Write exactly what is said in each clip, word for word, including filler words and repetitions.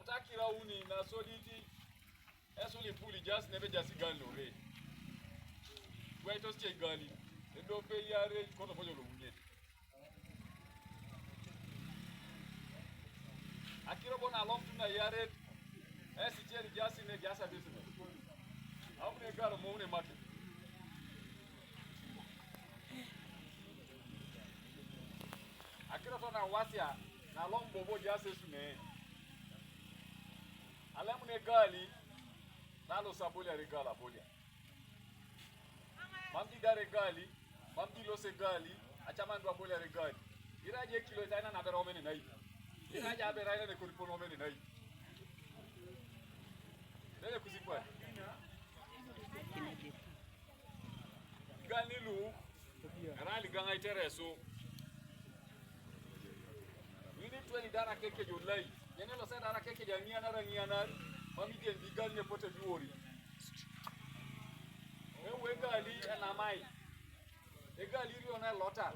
Takira uni na soditi. Esu li puli jasi nebe jasi gan lo re. Gwe to sche gali. Endo pe yare koto fojo lo unye. Akiro bona lom tuna yare. Esi cheri jasi ne jasa bisne. Amune garo mo une maki. Akiro tona wasia na lom bobo jasi sune. Alamune gali. Na lo sabolia re gala bolia. Mam di dare gali, mam di lose gali, acha man dwa bolia re gali. Ira je kilo taina na bero mene nai. Ira ja bera ina ne kuri pono mene nai. Dele kusi kwa. Gali lu, rali ganga itereso. Ini tweni dara keke jo lai. Yene lo se dara keke ja ngiana ra ngiana. Mami dien di gali ne pote biwori. Ewe gali ena mai. Egali rio na lota.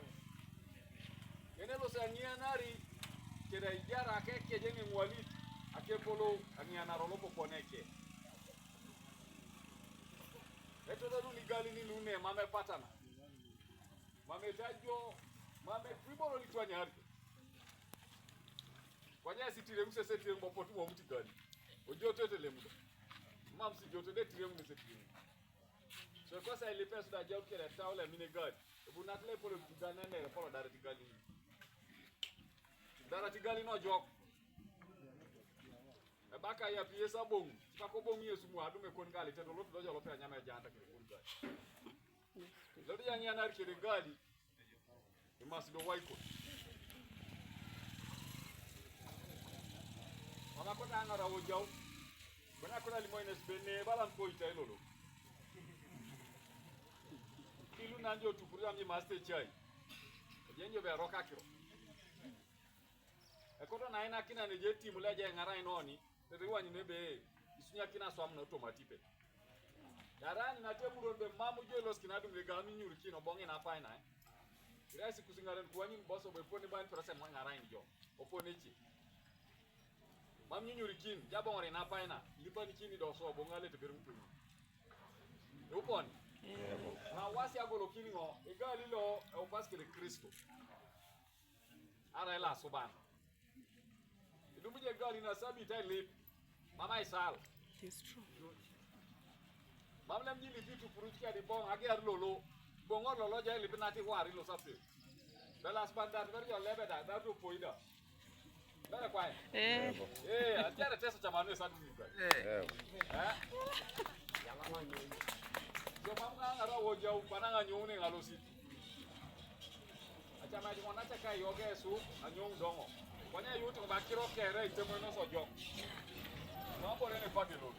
Yene lo se ngiana ri. Keda idara keke je ni ngwali. Ake polo ngiana rolo poponeke. Eto da duni gali ni nune mame patana. Mame tajo, mame tribolo li twanyari. Kwanya sitire muse setire mbopo tu mwa muti gani. Ojo tete le muda. Mam si jote de tire muse setire. So kosa ile pesu da jau kele tau le mine gani. Ebu natle polo muti gani ne polo dare ti gali. Dare ti gali no jok. Ebaka ya piesa bong. Sipako bong Yesu mu adume kon gali te dolo dojo lo pe anyame janta kele kon gali. Lodi yang ya nar kele gali. Imas do waiko. Mama kota angara wojau. Bana kota limo ines bene balan ko ita ilolo. Kilu nanjo tukuri ami maste chai. Jenjo be roka kiro. Ekoto na ina kina ne je timu le je ngara inoni. Tete wani ne be. Isunya kina swam no tomatipe. Darani na te buron be mamu je los kina dum le gami nyuri kino bonge na paina. Ira si kusingaren kuanyin boso be poni ban prasa mo ngara injo. Opone chi. Mam nyunyuri kin, jabongore na paina, lipani kini do so bongale te berum puni. Upon. Na wasi agolo kini ngo, egali lo e upas kele Kristo. Ara ila suban. Idumu je gali na sabi tai lip. Mama isal. It's true. Mam lem ji lipi tu puru kia di bong agi ar lolo. Bongo lolo jai lipi nati wari lo sapte. Belas bandar ber jo lebe da da tu poida. Bere kwai. Eh. Eh, atiare teso chamanu sa dumi kwai. Eh. Eh. So mam nga ngara wo jau pana nga nyone ngalosi. Achama di mona chaka yoge su anyong dongo. Kwanya yuti ko bakiro kere itemo no so jok. No bore ne pati lo.